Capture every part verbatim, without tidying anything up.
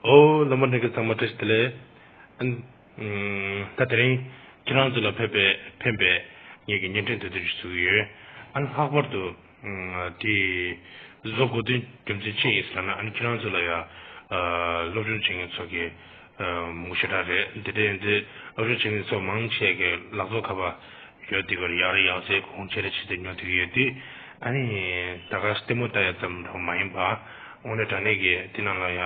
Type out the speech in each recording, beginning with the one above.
ཨོ་བླ་མ་ནང་གི་ཚང་མ་བཀྲ་ཤིས་བདེ་ལེགས། ཨན། ཨམ། ད་དེ་རིང་ཁྱེད་རང་ཚོ་ལ་ཕེབས་པའི་ཕན་པའི་ངེད་ཀྱི་བརྙན་འཕྲིན་དེ་ཚོ་ཞིག་བཟོ་གི་ཡོད། ཨན། ལྷག་པར་དུ་ཨམ། དེ་བཟོ་དགོས་དོན་རྒྱུ་མཚན་ཅི་ཡིན་ཟེར་ན། ཨན། ཁྱེད་རང་ཚོ་ལ་ཡ་ཨ། སློབ་སྦྱོང་བྱེད་མཁན་ཚོ་གི་ཨ། མུ་ཞེ་དྲག་རེད། དེ་འདྲ་ཡིན་དུས་སློབ་སྦྱོང་བྱེད་མཁན་ཚོ་མང་ཆེ་གི་ལག་ཐོག་ཁ་པར་ཡོད་དེ་གར་ཡག་རེ་ཡག་ཚད་གོང་ཆེ་རེ་བྱས་ཏེ་ཉོ་ཐུབ་ཀྱི་ཡོད་དུས། ཨ་ནི་ད་ག་ལྟད་མོ་ལྟ་ཡ་ཙམ་འདྲ་བོ་མ་ཡིན་པ། དངོས་གནས་དྲང་གནས་ཀྱི་དེ་ནང་ལ་ཡ་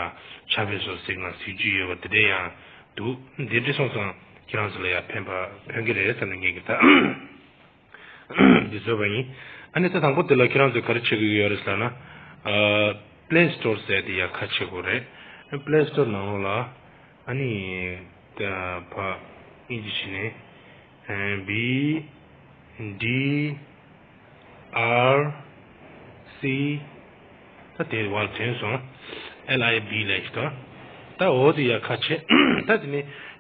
ཕྱག་དཔེ་སོགས་གཟིགས་ན་གཟིགས་རྒྱུ་ཡོད་པ་དེ་འདྲ་ཡང་འདུག་དེ་འདྲ་སོང་ཙང་ཁྱེད་རང་ཚོ་ལ་ཡ་ཕན་པ་ཕན་གྱི་རེད་བསམ་ནས་ངེད་ཀྱི་ད་འདི་བཟོས་པ་ཡིན། ཨ་ནི་ད་དང་པོ་དེ་ལ་ཁྱེད་རང་ཚོས་ག་རེ་བྱེད་དགོས་ཀྱི་ཡོད་རེད་ཟེར་ན། ཨ། Play Store ཟེར་དེ་ཡ་ཁ་ཕྱེ་དགོས་རེད། Play Store ནང་ལོགས་ལ། ཨ་ནི། ད་ཕ། ཨིན་ཇི་བྱས་ནས། ཨ། B D R C ད་དེ་བར་ཐོན་སོང་། L I B ལབ་ཞིག་དང་། ད་འོ་དེ་ཡ་ཁ་ཕྱེ། ད་དེ་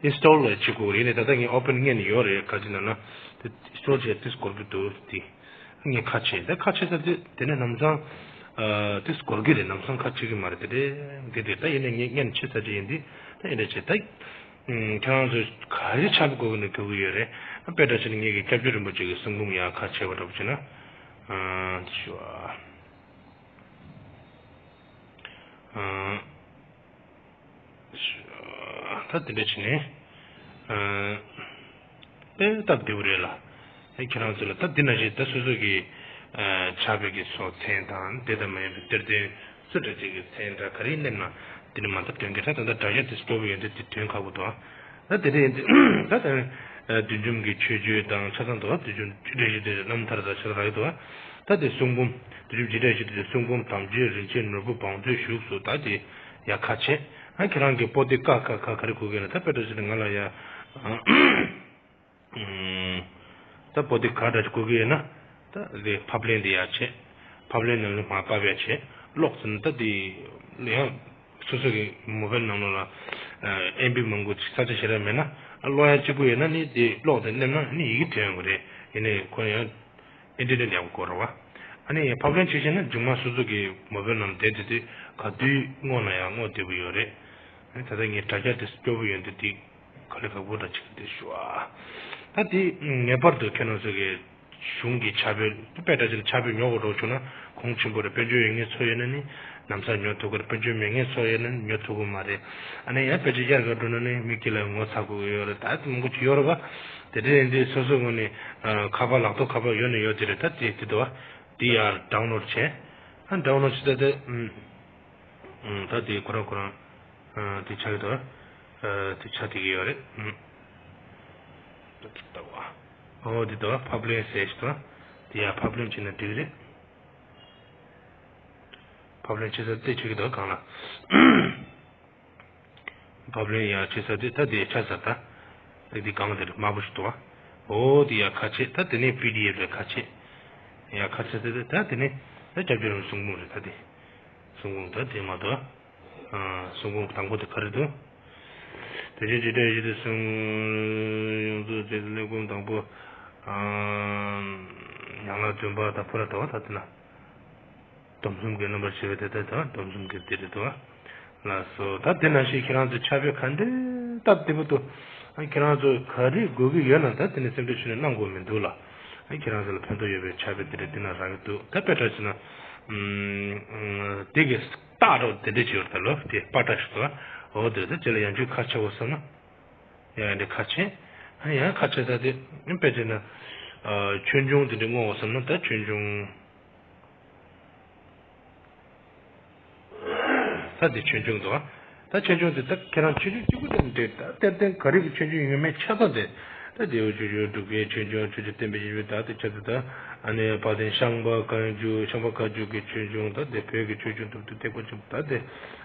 ནས་install ལ་བྱེད་དགོས་རེད་ནས། ད་ལྟ་ངས་open ངས་ནས་ཡོད་རེད། ག་ཅི་ན་ན། དེ་install བྱས་དེ་སྐོར་གྱི་འདུག་དེ། ངས་ཁ་ཕྱེ། ད་ཁ་ཕྱེ་ས་དེ་དེ་ནས་ལམ་སང་། ཨ། དེ་སྐོར་གྱི་རེད། ལམ་སང་ཁ་ཕྱེ་གི་མ་རེད། དེ་རེད་དེ་དེ། ད་ཡིན་ནས་ངས་ངས་ནས་ཕྱེ་ས་དེ་ཡིན་དེ། ད་ཡིན་ནས་བྱས་ད། ཁྱེད་རང་ཚོས་ག་རེ་ཆགས་དགོས་ཀྱི་ན་དགོས་ཀྱི་ཡོད་རེད། དཔེ་འདྲ་བྱས་ན་ངེད་ཀྱི་སྐྱབས་རྗེ་རིན་པོ་ཆེ་གི་གསུང་འབུམ་ཡང་ཁ་ཕྱེ་བ་འདྲ་པོ་བྱས་ན། ཨ། དེ་ཞུ་ཨ། ཨ། ད་དེ་འདྲ་བྱས་ནས། ཨ། དཔེ་སྟབས་བདེ་པོ་རེད་ལ། ཨེ། ཁྱེད་རང་ཚོ་ལ་ད་འདི་ན་བཞིན་ད་སོ་སོ་གི། ཨ། ཕྱག་དཔེ་གི་སོགས་མཚན་དང་དེ་ལྟ་མ་ཡིན་པའི་གཏེར་སྟོན་སུ་འདྲ་ཅིག་གི་མཚན་འདྲ་ག་རེ་སླེབས་ན་འདི་ནས་མ་མཐའ་སྟོན་གི། ད་ད་ལྟ་དྲ་རྒྱ་དེ་སྤྲོ་པོ་ཡོད་འདི་དེ་དོན་ཁག་པོ་འདུག་ད་དེ་འདྲ་ཡིན་དུས་ད་ད་བདུད་འཇོམས་ཀྱི་མཆོད་བརྗོད་དང་ཆ་ཚང་འདུག་བདུད་འཇོམས་ཇི་འདྲ་ཞིག་དེ་རྣམ་ཐར་དང་ཆ་ཚང་རག་གི་འདུག་ད་དེ་གསུང་འབུམ། བདུད་འཇོམས་ཇི་འདྲ་ཞིག་དེ་གསུང་འབུམ་དམ་ཆོས་རིན་ཆེན་ནོར་བུ་བང་མཛོད་བཞུགས་སུ་ད་དེ་ཡ་ཁ་ཕྱེ། ཨ། ཁྱེད་རང་གི་པོ་ཏི་ཀ་ཁ་ག་ག་རེ་དགོས་ཀྱི་ན། ད་དཔེ་འདྲ་ཞིག་ང་ལ་ཡ། ཨ། ད་པོ་ཏི་ག་འདྲ་ཞིག་དགོས་ཀྱི་ཡོད་ན། ད་དེ་ཕབ་ལེན་དེ་ཡ་བྱེད། ཕབ་ལེན་ནང་ལ་མར་ཕབ་ཡ་བྱེད། ཀློག་ཟིན་ད་དེ་ཡང་སོ་སོ་གི་མོ་བེལ་ནང་ལོགས་ལ་ཨེམ་བི་མང་པོ་ཅིག་ས་ཆ་ཞེ་དྲག་མེད་ན། ཀློག་ཡ་གཅིག་པུ་ཡོད་ན་ནི་དེ་ཀློག་དེ་སླེབས་ན་ནི་ཡི་གེ་ཐོན་ཡོང་གི་རེད། ཡིན་ནའི་ཁོ་ཡང་ཨིན་ཊར་ནེཊ་ཡག་པོ་དགོས་རེད་བ། ཨ་ནི་ཕབ་ལེན་བྱེད་ཤེས་ན་རྗེས་མ་སོ་སོ་གི་མོ་བེལ་ནང་བསྡད་དེ་དེ་ག་དུས་སྔོག་ན་ཡང་སྔོག་བདེ་པོ་ཡོད་རེད། ཨ་ནི་ད་ལྟ་ངས་དྲ་རྒྱ་དེ་སྐྱོ་པོ་ཡོད་འདུག་དེ། ག་ལེ་ཁག་པོ་འདྲ་ཅིག་འདི་ཞུ་ཨ། ད་དེ་ངེས་པར་དུ་ཁྱེད་རང་ཚོ་གི་གཞུང་གི་ཕྱག་དཔེ་དཔེ་འདྲ་ཅིག་ལ་ཕྱག་དཔེ་ཉོ་དགོས་འགྲོ་བྱུང་ན་གོང་ཆེན་པོ་རེད། དཔལ་འབྱོར་ཡོད་མཁན་ཚོ་ཡོད་ན་ནི་ལམ་སང་ཉོ་ཐུབ་ཀྱི་རེད། དཔལ་འབྱོར་མེད་མཁན་ཚོ་ཡོད་ན་ནི་ཉོ་ཐུབ་ཀྱི་མ་རེད། ཨ་ནི་ཡང་དཔེ་ཆ་གཡར་ག་འགྲོ་ན་ནི་མི་དཀྱིལ་ལ་ངོ་ཚ་དགོས་ཀྱི་ཡོད་རེད། ད་དེ་མང་པོ་ཅིག་ཡོད་རེད་པ། དེ་འདྲ་ཡིན་དུས་སོ་སོ་ངོས་ནས་ཁ་པར་ལག་ཐོག་ཁ་པར་ཡོད་ནི་ཡོད་དེ་རེད། ད་དེ་དེ་འདུག་བ། དེ་ཡར་ཌའུན་ལོཌ་བྱས། ཨ་ཌའུན་ལོཌ་བྱས་ད་དེ། ཨུམ། ད་དེ་ཁོ་རང་ཁོ་རང་། ཨ། དེ་ཆགས་ཀྱི་འདུག་ཨ། དེ་ཆགས་བསྡད་ཀྱི་ཡོད་རེད། ཨུམ། ད་དེ་ལྟ་བ། ཨོ་དེ་ལྟ་བ་ཕབ་ལེན་ཟེར་ཞིག་འདུག་དེ་ཡར་ཕབ་ལེན་བྱས་ན་འགྲིག་གི་རེད། ཕབ་ལེན་བྱེད་ས་དེ་ཆགས་ཀྱི་འདུག་གང་ལ། ཕབ་ལེན་ཡར་བྱེད་ས་དེ་ད་དེ་ཆགས་ས་ད། དེ་དེ་གང་དེར་དམར་པོ་ཞིག་འདུག་ཨ། ཨོ་དེ་ཡར་ཁ་ཕྱེ། ད་དེ་ནས་པི་ཌི་ཨེཕ་རེད། ཁ་ཕྱེ། ཡར་ཁ་ཕྱེ་ད་དེ་ད་དེ་ནས་ད་སྐྱབས་རྗེ་རིན་པོ་གསུང་འབུམ་རེད། ད་དེ་གསུང་འབུམ་ད་དེ་མ་གཏོགས། ཨ། གསུང་འབུམ་དང་པོ་དེ་ག་རེ་འདུག་དེ་བཞིན་ཇི་འདྲ་ཞིག་དེ་གསུང་ཡོངས་རྫོགས་རྗེ་བཙུན་གླེགས་བམ་དང་པོ། ཨ། ཡན་ལག་བདུན་པ་དང་པོ་ལ་འདུག་ད་དེ་ན། སྡོམ་གསུམ་གྱི་རྣམ་པར་ཕྱེ་བའི་དེ་ལྟར་དང་སྡོམ་གསུམ་གྱི་དེ་རེད་དོ། ལགས་སོ། ད་དེ་ནང་བཞིན་ཁྱེད་རང་ཚོ་ཕྱག་དཔེ་ག་འདྲའི་སྟབས་བདེ་པོ་འདུག་ཨ། ཁྱེད་རང་ཚོ་ག་རེ་དགོས་ཀྱི་ཡོད་ན་ད་དེ་ནས་སེམས་ཁྲལ་བྱས་ནས་གནང་དགོས་མི་འདུག་ལ། ཨ། ཁྱེད་རང་ཚོ་ལ་ཕན་ཐོགས་ཡོད་པའི་ཕྱག་དཔེ་དེ་འདྲ་འདི་ན་རག་གི་འདུག་ད་དཔེ་འདྲ་བྱས་ན། ཨམ། དེ་གི་རྟགས་འདྲ་བོ་དེ་འདྲ་ཅིག་ཡོད་རེད། ད་ལོ་དེ་པ་ཏྲ་ཞིག་འདུག་ཨ། འོ་དེ་རེད། ད་དེ་ལ་ཡང་ཁྱོད་ཁ་ཕྱེ་དགོས་བསམ་ན། ཡང་འདི་ཁ་ཕྱེ། ཨ། ཡང་ཁ་ཕྱེ་ད་དེ་དཔེ་བྱས་ན། ཨ། ཆོས་འབྱུང་དེ་འདྲ་བསྔོག་དགོས་བསམ་ན་ད་ཆོས་འབྱུང་། ད་དེ་ཆོས་འབྱུང་དང་། ད་ཆོས་འབྱུང་དེ་ད་ཁྱེད་རང་ཆོས་འབྱུང་གཅིག་པུ་དེ་འདྲ་ད་གཏེར་སྟོན་ག་རེ་གི་ཆོས་འབྱུང་ཡོད་མེད་ཆ་ཚང་དེ། ད་རྒྱལ་བའི་ཆོས་འབྱུང་སྒྲུབ་པའི་ཆོས་འབྱུང་ཆོས་རྗེ་བསྟན་པའི་ཡིད་བཞིན་ད་དེ་ཆ་ཚང་ད། ཨ་ནི་དཔལ་ལྡན་ཤངས་པ་བཀའ་འགྱུར་ཤངས་པ་བཀའ་འགྱུར་གྱི་ཆོས་འབྱུང་ད་དེ་བོད་ཀྱི་ཆོས་འབྱུང་ཐུབ་བསྟན་ཐེག་པ་ཆེན་པོ་ད་དེ་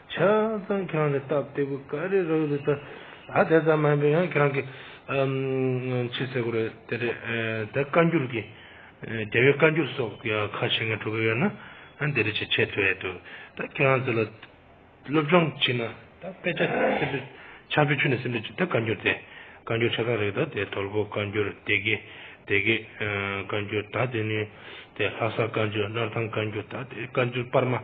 ཆ་ཚང་ཁྱེད་རང་ལ་སྟབས་བདེ་པོ་ག་རེ་རག་རེད་ད། ད་དེ་ཙམ་མ་ཡིན་པའི་ཡང་ཁྱེད་རང་གི་ཨམ་ཆི་ཟེར་དགོས་རེད་དེ་རེད། ཨ། ད་བཀའ་འགྱུར་གྱི། རྒྱལ་བའི་བཀའ་འགྱུར་སོགས་ཡ་ཁ་ཕྱེ་མཁན་འགྲོ་གི་ཡོད་ན། ཨ། འདི་འདྲ་ཅིག་བྱེད་ཐུབ་ཡས་འདུག་ད་ཁྱེད་རང་ཚོ་ལ་སློབ་སྦྱོང་བྱེད་ན་ད་དཔེ་ཆ་སེམས་ཁྲལ་ཕྱག་དཔེ་ཁྱོན་ནས་སེམས་ཁྲལ་བྱེད། ད་བཀའ་འགྱུར་དེ་བཀའ་འགྱུར་ཆ་ཚང་རེད། ད་དེ་དོལ་པོ་བཀའ་འགྱུར་སྡེ་དགེ་སྡེ་དགེ་ཨ་བཀའ་འགྱུར་ད་དེ་ནས་དེ་ལྷ་ས་བཀའ་འགྱུར་སྣར་ཐང་བཀའ་འགྱུར་ད་དེ་བཀའ་འགྱུར་པར་མ།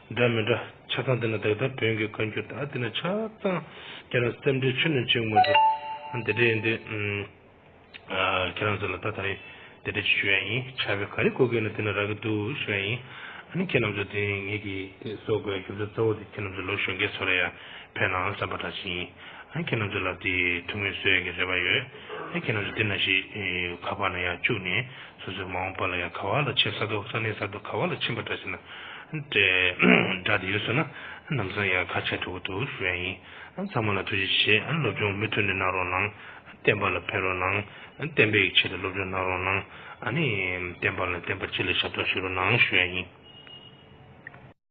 འདྲ་མི་འདྲ་ཆ་ཚང་དེ་ན་དེ་ད་བོན་གྱི་བཀའ་འགྱུར་ད་དེ་ན་ཆ་ཚང་ཁྱེད་རང་སེམས་ཁྲལ་ཆུ་ནས་བྱེད་མི་འདུག་དེ་འདྲ་ཡིན་དུས་ཨུམ། ཁྱེད་རང་ཚོ་ལ་ད་ད་རེས་དེ་འདྲ་ཞུ་ཡ་ཡིན། ཕྱག་དཔེ་ག་རེ་དགོས་ཀྱི་ན་དེ་ན་རག་གི་འདུག་ཞུ་ཡ་ཡིན། ཨ་ནི་ཁྱེད་རང་ཚོ་དེ་ངེད་ཀྱི་གསོ་དགོས་རྒྱུ་མཚན་གཙོ་བོ་དེ་ཁྱེད་རང་ཚོ་ལོ་གཞོན་སྐྱེས་ཚོ་ལ་ཡ་ཕན་ནའང་བསམ་པ་འདྲ་ཞིག་ཡིན། ཨ་ནི་ཁྱེད་རང་ཚོ་ལ་དེ་ཐུགས་སྨོན་གསོ་ཡ་གི་རེ་བ་ཡོད། ཨ་ནི་ཁྱེད་རང་ཚོ་དེ་ན་ཞིག་ཁ་པར་ན་ཡ་བཅུག་ནས་སོ་སོའི་མ་འོངས་པ་ལ་ཡ་ག་བ་ལ་ཕྱིན་ས་དོ་ས་གནས་ས་དོ་ག་བ་ལ་ཕྱིན་པ་འདྲ་ཞིག་ན་དེ་འདྲ་དེ་ཡོད་སོང་ན་ལམ་སང་ཡ་ཁ་ཆད་འགྲོ་གི་འདུག་ཞུ་ཡ་ཡིན། ཨ་ཚང་མ་ལ་ཐུགས་རྗེ་ཆེ། ཨ་སློབ་སྦྱོང་མུ་མཐུད་ནས་གནང་རོགས་གནང་། བསྟན་པ་ལ་ཕན་རོགས་གནང་། བསྟན་པའི་ཆེད་དུ་སློབ་སྦྱོང་གནང་རོགས་གནང་། ཨ་ནི་བསྟན་པ་ལ་བསྟན་པ་སྤྱི་ལ་ཞབས་ཏོག་ཞུ་རོགས་གནང་ཞུ་ཡ་ཡིན།